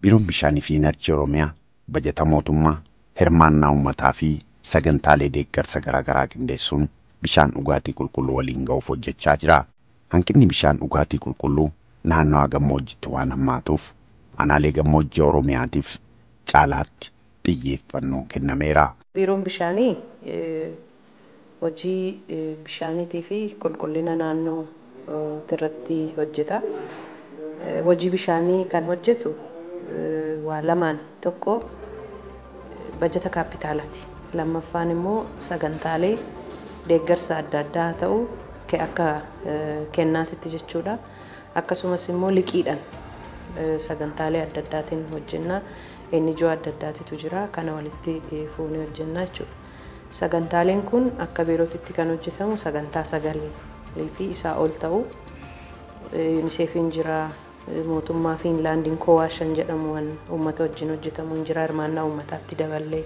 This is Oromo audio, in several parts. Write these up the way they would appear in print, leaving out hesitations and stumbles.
Biiroon Bishaanii fi Inarjii Oromiyaa bajata mootummaa, hirmaannaa uummataa fi sagantaalee deeggarsa garaagaraa qindeessuun bishaan dhugaatii qulqulluu waliin ga'uuf hojjechaa jira. Hanqinni bishaan dhugaatii qulqulluu naannawaa gammoojjiitti waan hammaatuuf aanaalee gammoojjii Oromiyaatiif caalaatti xiyyeeffannoon kennameera. Biiroon bishaanii hojii bishaaniitii fi qulqullina naannoo irratti hojjeta. Hojii bishaanii kan hojjetu waa lamaan, tokko bajata kaapitaalaati. Lammaffaan immoo sagantaalee deeggarsa adda addaa ta'u akka kennaatitti jechuudha. Akkasumas immoo liqiidhaan sagantaalee adda addaatiin hojjenna. NGO adda addaatitu jira. Kana walitti fuunee hojjenna jechuudha. Sagantaaleen kun akka biirootitti kan hojjetamu sagantaa 9 fi isaa ol ta'u. UNICEFin jira, mootummaa Fiinlaandiin Kowaashan jedhamu waan uummata wajjin hojjetamu hin jira, hirmaannaa uummataatti daballee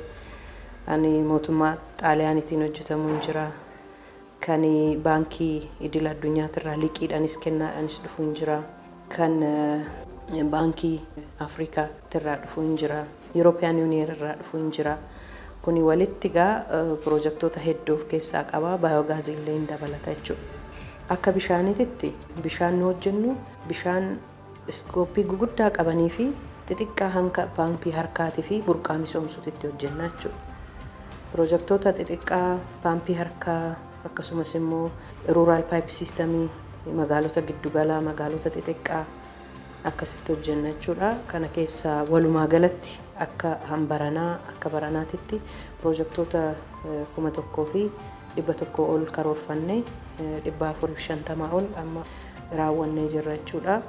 ani mootummaa Xaaliyaaniitiin hojjetamu hin jira, kan baankii idil addunyaatirraa liqiidhaanis kennaadhaanis dhufu hin jira, kan baankii Afrikaatirraa dhufu hin jira, European Union irraa dhufu hin jira. Kuni walitti gaa piroojektota hedduu of keessaa qaba, baayoogaazii illee hin dabalata jechuudha. Akka bishaaniititti bishaan nu hojjennu bishaan iskooppii guguddaa qabanii fi xixiqqaa hanga paampii harkaatii fi burqaa misoomsuutitti hojjenna jechuudha. Piroojektota xixiqqaa paampii harkaa akkasumas immoo ruuraal paayip siistamii magaalota giddugalaa magaalota xixiqqaa akkasitti hojjenna jechuudha. Kana keessaa walumaa galatti akka hambaranaa akka baranaatitti piroojektota 1100 ol karoorfannee 450 ol amma raawwannee jirra jechuudha.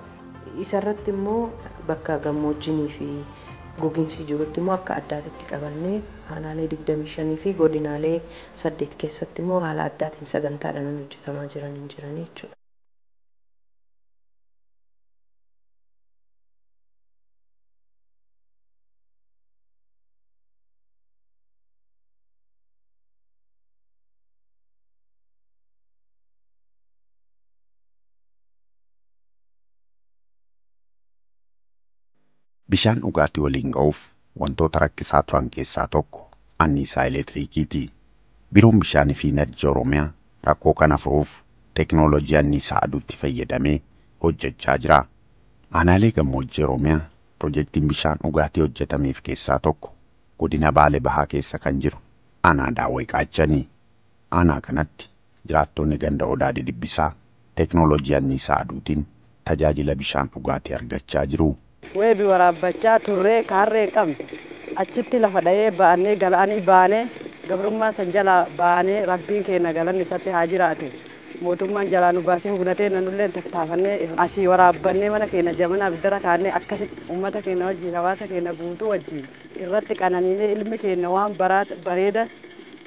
Isarratti immoo bakka gammoojjinii fi gogiinsi jirutti immoo akka addaatitti qabannee aanaalee 25 fi godinaalee 8 keessatti immoo haala addaatiin sagantaadhaan hojjetamaa jiran hin jiran jechuudha. Bishaan dhugaatii waliin ga'uuf wantoota rakkisaa turan keessaa tokko anniisaa elektiriikiiti. Biiroon Bishaanii fi Inarjii Oromiyaa rakkoo kana furuuf teekinooloojii anniisaa aduutti fayyadamee hojjechaa jira. Aanaalee gammoojjii Oromiyaa piroojeektiin bishaan dhugaatii hojjetameef keessaa tokko godina Baalee Bahaa keessa kan jiru aanaa Daawwee Qaachanii. Aanaa kanatti jiraattonni ganda Odaa Didibbisaa teekinooloojii anniisaa aduutiin tajaajila bishaan dhugaatii argachaa jiru. Weebi waraabbachaa turree kaarree qabne achitti lafa dha'ee baanee galaanii baanee gabrummaa san jalaa baanee rabbiin keenya galanni isatti haa jiraatu. Mootummaan jalaa nu baasee hugnatee nanullee tattaafannee asii waraabbannee mana keenya jamanaa biddara kaannee akkasitti uummata keenya wajjin hawaasa keenya guutuu wajjin irratti qananiinee ilmi keenya waan bareeda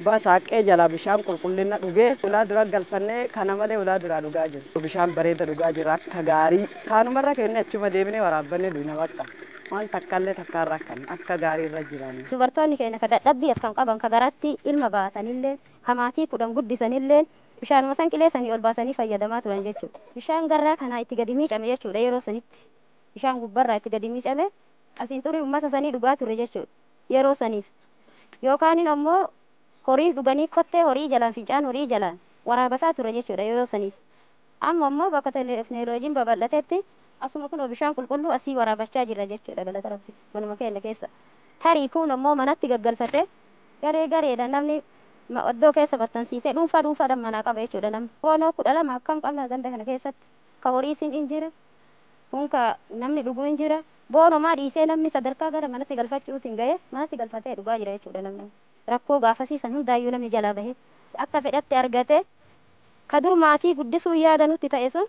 baasaaqqee jalaa bishaan qulqullina dhugee ulaa dura galfannee kana malee ulaa duraa dhugaa jiru. Bishaan bareeda dhugaa jira akka gaarii. Kaanumarra keenya achuma deebinee waraabbannee dhugna bakka. Waan takkallee takkaarra akkan akka gaarii irra jiran. Dubartoonni keenya ka dadhabbii akkan qaban ka garatti ilma baatanillee ka maatii 10 guddisanillee bishaanuma san qilee sanii ol baasanii fayyadamaa turan jechuudha. Bishaan garraa kanaa itti gadi miicame jechuudha yeroo sanitti. Bishaan gubbarraa itti gadi miicame asiin xurii uummata sanii dhugaa ture jechuudha yeroo saniif. Yookaan immoo horiin dhuganii kottee horii jalaan fincaan horii jalaan waraabataa ture jechuudha yeroo saniif. Amma immoo bakka teekinooloojiin babal'atetti asuma kunoo bishaan qulqulluu asii waraabachaa jirra jechuudha galata rabbi manuma keenya keessa. Tarii kun immoo manatti gaggalfatee garee gareedhaan namni iddoo keessa maxxansiisee dhuunfaa dhuunfaadhaan manaa qaba jechuudha namni. Boonoo 12 akkam qabna ganda kana keessatti ka horii siin hin jira kun ka namni dhuguu hin jira boonomaa dhiisee namni sadarkaa gara manatti galfachuutiin ga'ee manatti galfatee dhugaa jira jechuudha namni. Rakkoo gaafasiisan hundaayyuu namni jalaa bahee akka fedhatti argate ka dur maatii guddisuu yaada nutti ta'e sun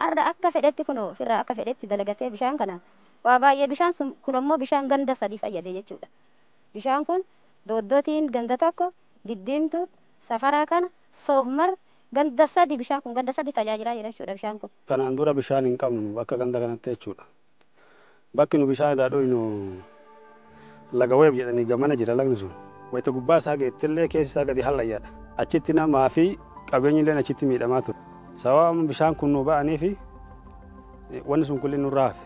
arra akka fedhetti kunoo ofirraa akka fedhetti dalagatee bishaan kana waa baay'ee bishaan sun kun immoo bishaan ganda 3 fayyade jechuudha. Bishaan kun dooddootiin ganda tokko diddiimtu safaraa kana soofmar ganda 3 bishaan kun ganda 3 tajaajilaa jira jechuudha bishaan kun. Kanaan dura bishaan hin qabnu bakka ganda kanatti jechuudha. Bakki nu bishaan irraa dhuynu laga weeb jedhanii gamana jira lagni sun. Wayita gubbaa isaa geettillee keessa isaa gadi hallayyaadha. Achitti namaa fi qabeenyi illee achitti miidhamaa ture. Sababa bishaan kun nu ba'anii fi wanni sun kulli nurraa hafe.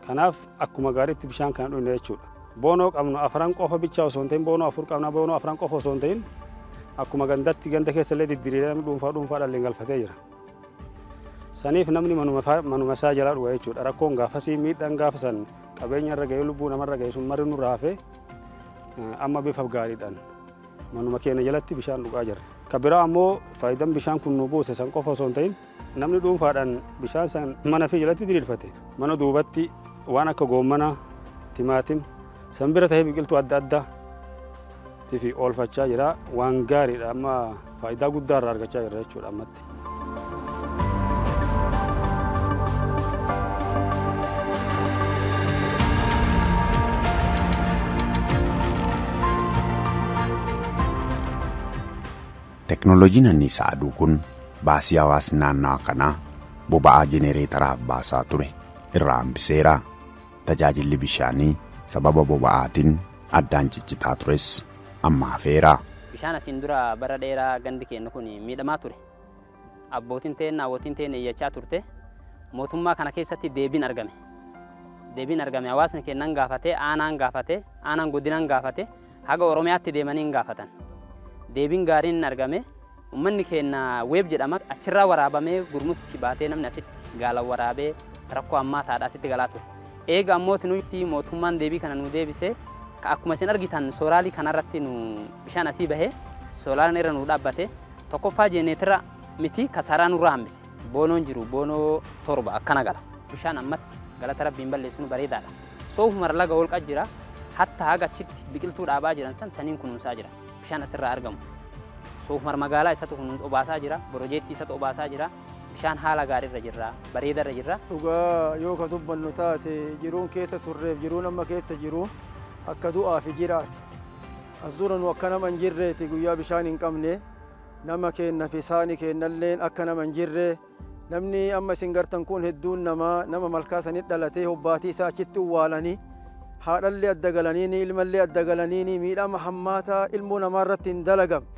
Kanaaf akkuma gaariitti bishaan kana dhugna jechuudha. Boonoo qabnu afran qofa bichaa osoo hin ta'in boonoo afur qabna boonoo afran qofa osoo hin ta'in akkuma gandatti ganda keessa illee diddiriiree namni dhuunfaa dhuunfaadhaan illee galfatee jira. Saniif namni manuma isaa jalaa dhuga jechuudha. Rakkoon gaafasii miidhaan gaafa san qabeenya irra ga'ee lubbuu namarra ga'e sun marri nurraa hafee amma bifa gaariidhaan manuma keenya jalatti bishaan dhugaa jirra. Ka biraa ammoo faayidaan bishaan kun nu buuse san qofa osoo hin ta'in namni dhuunfaadhaan bishaan san mana fi jalatti diriirfate mana duubatti waan akka goommanaa, timaatim san bira ta'ee biqiltuu adda addaa fi oolfachaa jira. Waan gaariidha amma faayidaa guddaa irraa argachaa jirra jechuudha ammatti. Teknooloojiin anniisaa aduu kun baasii hawaasni naannawaa kanaa boba'aa jenereetaraaf baasaa ture irraa hambiseera. Tajaajilli bishaanii sababa boba'aatiin addaan ciccitaa tures amma hafeera. Bishaan asiin dura bara dheeraa gandi keenya kun miidhamaa ture. Abbootiin ta'een hawwootiin ta'een iyyachaa turte. Mootummaa kana keessatti deebiin argame. Deebiin argame hawaasni kennan gaafate, aanaan gaafate, aanaan godinaan gaafate, haga Oromiyaatti deemanii hin gaafatan. Deebiin gaariin hin argame. Uummanni keenya weeb jedhama achirraa waraabamee gurmutti baatee namni asitti gaala waraabee rakkoo ammaa taadhaa asitti galaa ture. Eega ammoo nuti mootummaan deebii kana nu deebise akkuma isin argitan soolaarii kanarratti nu bishaan asii bahee soolaariin irra nu dhaabbate tokkoffaa jeneetira miti kasaaraa nurraa hambise. Boonoon jiru boonoo 7 akkana gala. Bishaan ammatti galata rabbiin balleessuun bareedaadha. Soofumar laga holqa jira hatta haga achitti biqiltuu dhaabaa jiran san saniin kunuunsaa jira. Bishaan asirraa argamu. Soofumar magaalaa isatu kunuunsa obaasaa jira, boroojeettii isatu obaasaa jira. Bishaan haala gaariirra jirra, bareedarra jirra. Dhugaa yoo ka dubbannu taate jiruun keessa turreef jiruun amma keessa jiru akka du'aa fi jiraati. As dura nu akka nama hin jirreeti guyyaa bishaan hin qabne nama keenna fi saani keennalleen akka nama hin jirre namni amma isin gartan kun hedduun nama nama malkaa sanit dhalatee hobbaatii isaa achitti uwwaalanii haadhallee adda galaniini ilmallee adda galaniini miidhama hammaataa ilmoo namaarratti hin dalagamne.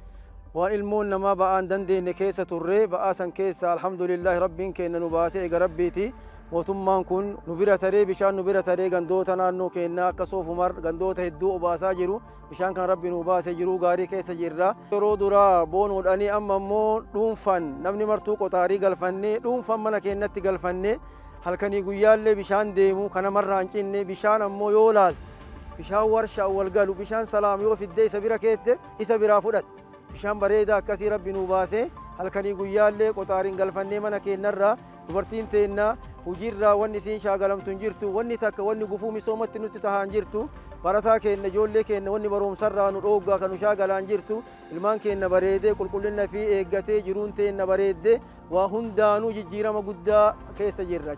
Waan ilmoon namaa ba'aa hin dandeenye keessa turre ba'aa san keessa alhamdulillahi rabbiin keenya nu baasee eega rabbiiti. Mootummaan kun nu bira taree bishaan nu bira taree gandoota naannoo keenyaa akka Soofumar gandoota hedduu obaasaa jiru bishaan kan rabbi nu baasee jiru gaarii keessa jirra. Yeroo duraa boonoodhanii amma immoo dhuunfan namni martuu qotaarii galfannee dhuunfan mana keenyatti galfannee halkanii guyyaallee bishaan deemu kanamarraa hin cinne bishaan ammoo yoo laal bishaan warshaa wal galu bishaan salaam yoo fiddee isa bira keette isa biraa fudhatte. Bishaan bareedaa akkasii rabbi nu baasee halkanii guyyaallee qotaariin galfannee mana keenyarraa dubartiin teennaa hojiirraa wanni isiin shaagalamtu hin jirtu wanni takka wanni gufuu misoomatti nutti tahaa hin jirtu barataa keenya ijoollee keenya wanni barumsarraa nu dhooggaa kan nu shaagalaa hin jirtu ilmaan keenya bareedee qulqullina fi eeggatee jiruun teenna bareeddee waa hundaanuu jijjiirama guddaa keessa jirra.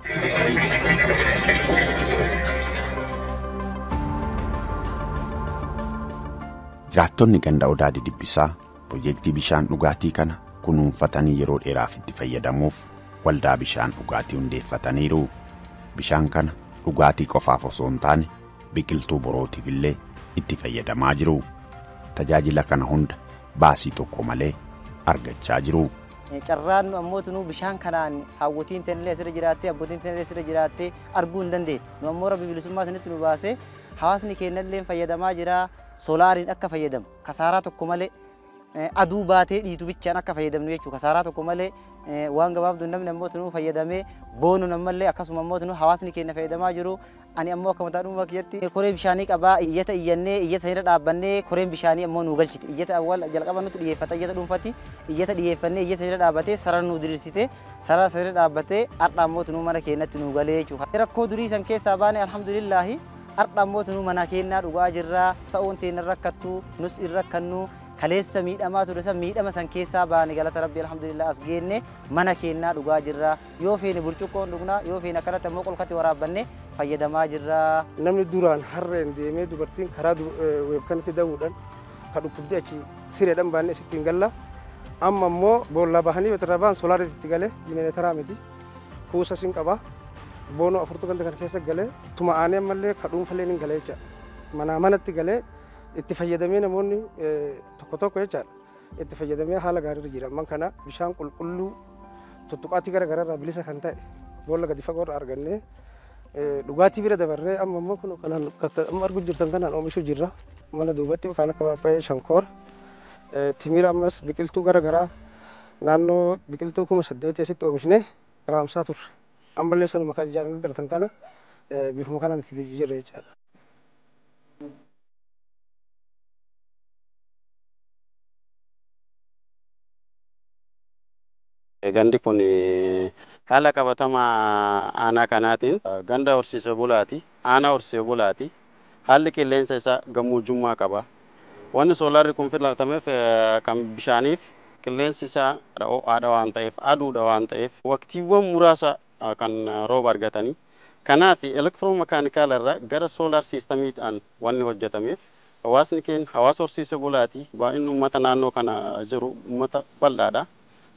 Jiraattonni ganda Odaa Didibbisaa pirojektii bishaan dhugaatii kana kunuunfatanii yeroo dheeraaf itti fayyadamuuf waldaa bishaan dhugaatii hundeeffataniiru. Bishaan kana dhugaatii qofaaf osoo hin taane biqiltuu borootiif illee itti fayyadamaa jiru. Tajaajila kana hunda baasii tokko malee argachaa jiru. Carraan ammoo nu bishaan kanaan hawwatiin teenillee asirra jiraattee abbootiin teenillee asirra jiraattee arguu hin dandeenye. Nu ammoo rabbi bilisummaa isinitti nu baasee hawaasni keenyallee fayyadamaa jira. Soolaariin akka fayyadamu kasaaraa tokko malee aduu baatee dhiitu bichaan akka fayyadamnu jechuudha. Kasaaraa tokko malee waan gabaabduu namni ammoo nu fayyadamee boonuun ammallee akkasuma ammoo nu hawaasni keenya fayyadamaa jiru. Ani ammoo akka mataa dhuunfaa kiyyatti koree bishaanii qabaa iyyata iyyannee iyyata irra dhaabbannee koreen bishaanii ammoo nu galchite. Iyyata awwaal jalqaba nutti dhiyeeffata iyyata dhuunfatti iyyata dhiyeeffannee iyyata irra dhaabbatee sarara nu diriirsite sarara irra dhaabbatee har'a ammoo nu mana keenyatti nu galee jechuudha. Rakkoo durii san keessaa baane alhamdulillaahi har'a ammoo nu mana keenyaa dhugaa jirra sa'oon teenya rakkattu nus hin rakkannu kaleessa miidhamaa ture san miidhama san keessaa baane galata rabbi alhamdulillah as geenne mana keenyaa dhugaa jirra yoo feene burcuqqoon dhugnaa yoo feene akkanatti ammoo qolkatti waraabbanne fayyadamaa jirra. Namni duraan harreen deemee dubartiin karaa weebkanatti dawuudhaan kan dhukkubdee achi sireedhaan baannee asitti hin galla. Amma immoo boollaa bahanii weetirraa bahan soolaariitti itti galee jenereetaraa miti kuusa sin qaba. Boonoo afurtu ganda kana keessa galee tuma aanee ammallee ka dhuunfallee ni galee jechaadha. Manaa manatti galee itti fayyadamee namoonni tokko tokko jechaadha. Itti fayyadamee haala gaariirra jira. Amman kana bishaan qulqulluu tuttuqaatii gara garaarraa bilisa kan ta'e boolla gadi fagoorraa argannee Dhugaatii bira dabarree amma immoo kun kanaan amma arguu jirtan kanaan oomishuu jirra. Mana duubatti kan akka paappaayyaa, shankoora, timira ammas biqiltuu gara garaa naannoo biqiltuu 8,000 asitti oomishnee raamsaa turre. Ammallee sanuma kan ijaaramee gartan kana bifuma kanaan itti jirra jechaadha. Gandi kun haala qabatamaa aanaa kanaatiin ganda horsiisee bulaati. Aanaa horsiisee bulaati. Haalli qilleensa isaa gammoojjummaa qaba. Wanni soolaarri kun filatameef kan bishaaniif qilleensi isaa ho'aadha waan ta'eef aduudha waan ta'eef waqtiiwwan muraasa kan rooba argatanii. Kanaaf elektiroomakaanikaalaa irraa gara soolaar siistamiidhaan wanni hojjetameef hawaasni keenya hawaasa horsiisee bulaati. Baay'inni uummata naannoo kana jiru uummata bal'aadha.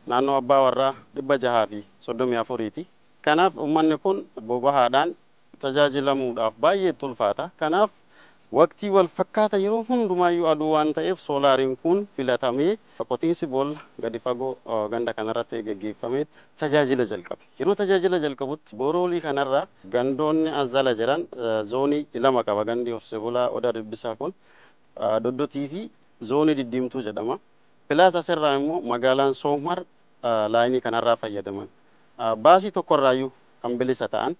Naannoo abbaa warraa 634ti. Kanaaf uummanni kun boba'aadhaan tajaajilamuudhaaf baay'ee ulfaata. Kanaaf waqtii wal fakkaata yeroo hundumaayyuu aduu waan ta'eef soolaariin kun filatamee qotiinsi boolla gadi fagoo ganda kanarratti geggeeffamee tajaajila jalqabe. Yeroo tajaajila jalqabutti boroolii kanarra gandoonni as jala jiran zoonii 2 qaba. Gandi horsiisee bulaa Odaa Dibbisaa kun Doddotii fi zoonii Diddiimtuu jedhama. Pilaas asirraa immoo magaalaan Soomar laayinii kanarraa fayyadaman. Baasii tokkorraayyuu kan bilisa ta'an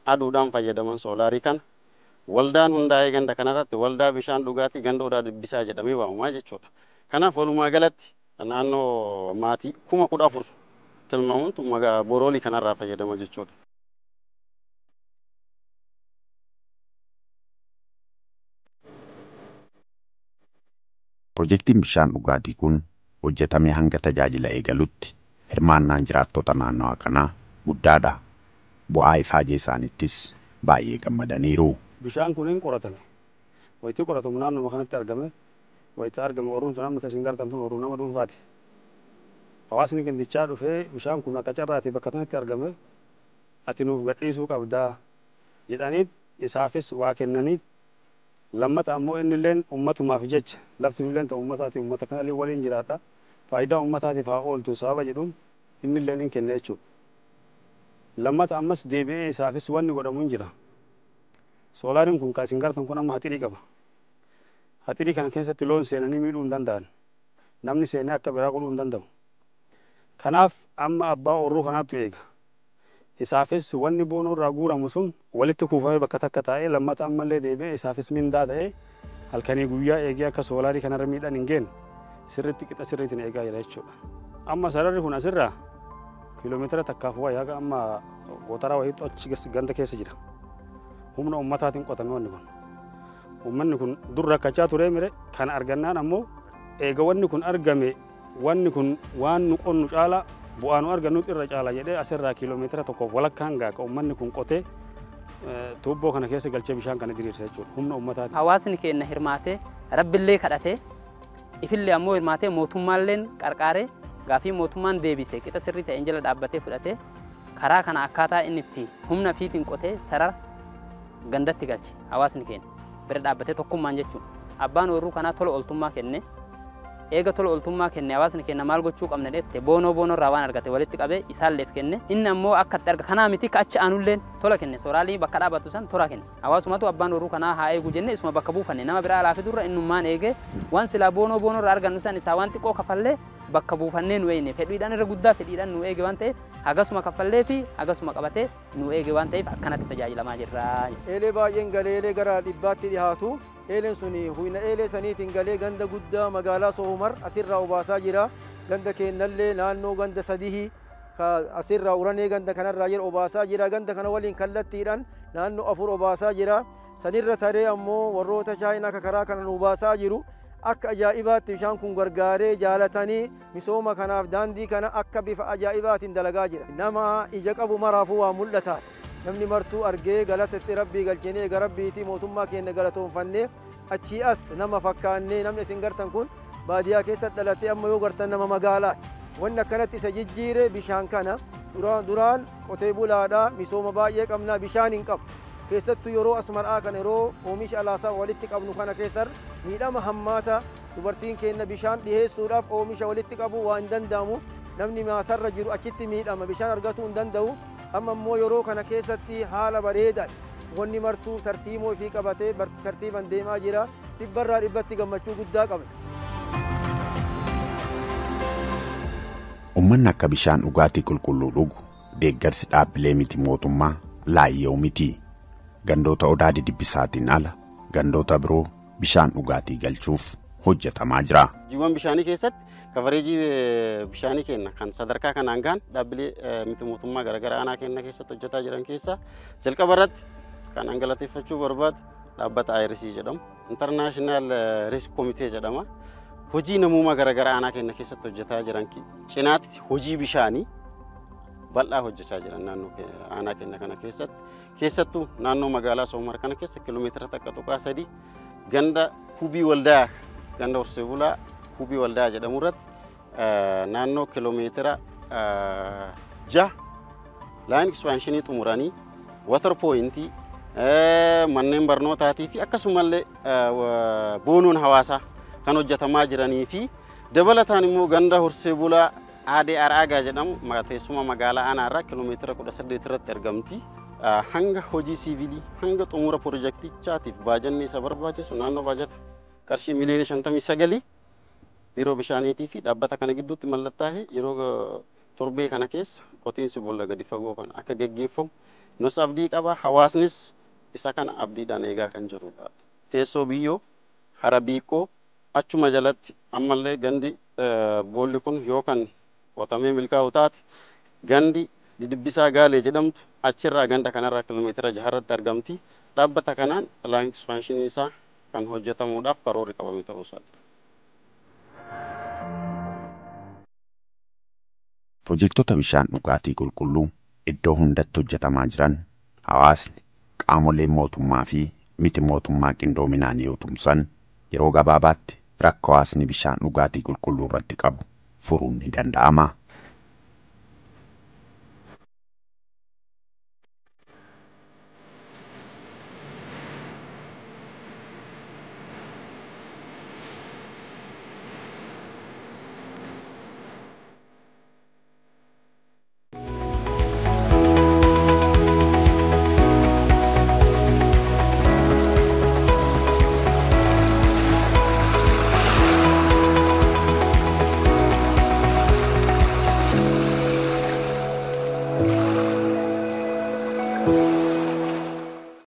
aduudhaan fayyadaman soolaarii kana. Waldaan hundaa'ee ganda kanarratti waldaa bishaan dhugaatii ganda Odaa Dibbisaa jedhamee waamamaa jechuudha. Kanaaf walumaa galatti naannoo maatii 14,000 tilmaamuun boroolii kanarraa fayyadama jechuudha. Pirojektiin bishaan dhugaatii kun hojjetamee hanga tajaajila eegalutti hirmaannaan jiraattota naannawaa kanaa guddaadha. Bu'aa ifaajee isaaniittis baay'ee gammadaniiru. Bishaan kun hin qoratame. Wayitii qoratamu naannuma kanatti argame. Wayitii argame oruun sun amma isin gartan tun oruu nama dhuunfaati. Hawaasni gandichaa dhufee bishaan kun akka carraati bakka kanatti argame ati nuuf gadhiisuu qabdaa jedhanii isaafis waa kennanii lammata ammoo inni illeen ummatumaaf jecha lafti illeen ta'u ummataati ummata kanallee waliin jiraata. Faayidaa ummataatiif haa ooltu sababa jedhuun inni illeen hin kenne jechuudha. Lammata ammas deebi'ee isaafis wanni godhamu hin jira. Soolaariin kun kan isin gartan kun amma haxirii qaba. Haxirii kana keessatti loon seenanii miidhuu hin danda'an. Namni seenee akka biraa godhuu hin danda'u. Kanaaf amma abbaa oorruu kanaatu eega. Isaafis wanni boonoo irraa guuramu sun walitti kuufamee bakka takka taa'ee lammata ammallee deebi'ee isaafis mindaa ta'ee halkanii guyyaa eegee akka soolaarii kanarra miidhaan hin geenne sirriitti qixa sirriitiin eegaa jira jechuudha. Amma sararri kun asirraa kiiloomeetira takkaaf wayii haga amma gootaraa wayiitu achi ganda keessa jira. Humna ummataatiin qotame wanni kun. Uummanni kun dur rakkachaa ture mire kan argannaan ammoo eega wanni kun argame wanni kun waan nu qonnu caalaa bu'aa nu argannu irra caala jedhee asirraa kiiloomeetira tokkoof walakkaan gaaka uummanni kun qotee tuubboo kana keessa galchee bishaan kana diriirsa jechuudha. Humna ummataatiin. Hawaasni keenya hirmaatee rabbillee kadhatee ifillee ammoo hirmaatee mootummaalleen qarqaaree gaafii mootummaan deebise qixa sirrii ta'een jala dhaabbatee fudhatee karaa kana akkaataa inni itti humna ofiitiin qotee sarara gandatti galche hawaasni keenya bira dhaabbatee tokkummaan jechuudha. Abbaan oorruu kanaa tola ooltummaa kenne eega tola ooltummaa kenne hawaasni keenya maal gochuu qabna jette boonoo boonoo irraa waan argate walitti qabee isaalleef kenne inni ammoo akka itti arga kanaa miti ka achi aanulleen tola kenne sooraalii bakka dhaabatu san tola kenne hawaasumatu abbaan oorruu kanaa haa eegu jenne isuma bakka buufanne nama biraa alaa fidurra innummaan eegee waan silaa boonoo boonoo irraa argannu san isaa waan xiqqoo kafallee bakka buufannee nu eegne fedhiidhaan irra guddaa fedhiidhaan nu eege waan ta'eef hagasuma kaffallee fi hagasuma qabatee nu eege waan ta'eef akkanatti tajaajilamaa jirra. Eelee baay'een galee eelee gara 100tti dhiyaatu. Eeleen sun huyna eelee saniitiin galee ganda guddaa magaalaa Soomar asirraa obaasaa jira. Ganda keenyallee naannoo ganda 3 asirraa uranee ganda kanarraa jira obaasaa jira. Ganda kana waliin kallattiidhaan naannoo 4 obaasaa jira. Sanirra taree ammoo warroota Chaayinaa karaa kana nu obaasaa jiru. Akka ajaa'ibaatti bishaan kun gargaaree jaalatanii misooma kanaaf daandii kana akka bifa ajaa'ibaatiin dalagaa jira. Nama ija qabu maraafuu waa mul'ata. Namni martuu argee galatatti rabbii galchinee eega rabbiitii mootummaa keenya galatoonfannee achii as nama fakkaannee namni isin gartan kun baadiyyaa keessa dhalatee amma yoo gartan nama magaalaa. Wanni akkanatti isa jijjiire bishaan kana duraan qotee bulaadhaa misooma baay'ee qabnaa bishaan hin qabu. Keessattuu yeroo as mar'aa kana yeroo oomisha alaasaa walitti qabnu kana keessar miidhama hammaata dubartiin keenya bishaan dhiheessuudhaaf oomisha walitti qabu waan hin danda'amu namni maasarra jiru achitti miidhama bishaan argatuu hin danda'u. Amma immoo yeroo kana keessatti haala bareedaan wanni martuu tarsiimoo ifii qabatee tartiiban deemaa jira. Dhibbarraa dhibbatti gammachuu guddaa qabna. Uummanni akka bishaan dhugaatii qulqulluu dhugu deeggarsi dhaabbilee miti mootummaa laayyoo miti. Gandoota Odaa Didibbisaatiin ala gandoota biroo bishaan dhugaatii galchuuf hojjetamaa jira. Hojiiwwan bishaanii keessatti coverage bishaanii kenna kan sadarkaa kanaan gahan dhaabbilee miti mootummaa garaagaraa aanaa kenna keessatti hojjetaa jiran keessaa jalqaba irratti kan an galateeffachuu barbaadu dhaabbata IRC jedhamu, International Rescue Committee jedhama. Hojii namummaa garaagaraa aanaa kenna keessatti hojjetaa jiran cinaatti hojii bishaanii bal'aa hojjechaa jiran naannoo aanaa kenna kana keessatti, keessattuu naannoo magaalaa Soomar kana keessa kiiloomeetira 1.3 ganda Kubii Waldaa, ganda Horsee Bulaa Kubii Waldaa jedhamu irratti naannoo kiiloomeetira 6 line expansionii xumuranii water pointii, manneen barnootaatii fi akkasumallee boonuun hawaasaa kan hojjetamaa jiranii fi dabalataan immoo ganda Horsee Bulaa Aadee Araagaa jedhamu teessuma magaalaa aanaarraa kiiloomeetira 18 irratti argamti. Hanga hojii siivilii hanga xumura pirojektichaatiif baajanni isa barbaachisu naannoo baajata qarshii miliyoona 59 biiroo bishaaniitii fi dhaabbata kana gidduutti mallattaa'ee yeroo torbee kana keessa qotiinsi boolla gadi fagoo kana akka geggeeffamu nus abdii qaba. Hawaasnis isa kana abdiidhaan eegaa kan jirudha. Teessoo biyyoo hara biiqoo achuma jalatti ammallee gandi boolli kun yoo kan qotamee milkaa'u taate gandi Didibbisaa Gaalee jedhamtu achirraa ganda kanarraa kiiloomeetira jaharratti argamti. Dhaabbata kanaan line expansionii isaa kan hojjetamuudhaaf karoorri qabame ta'uu isaati. Pirojektoota bishaan dhugaatii qulqulluu iddoo hundatti hojjetamaa jiran hawaasni, qaamoleen mootummaa fi miti mootummaa qindoominaan yoo tumsan yeroo gabaabaatti rakkoo hawaasni bishaan dhugaatii qulqulluu irratti qabu furuun ni danda'ama.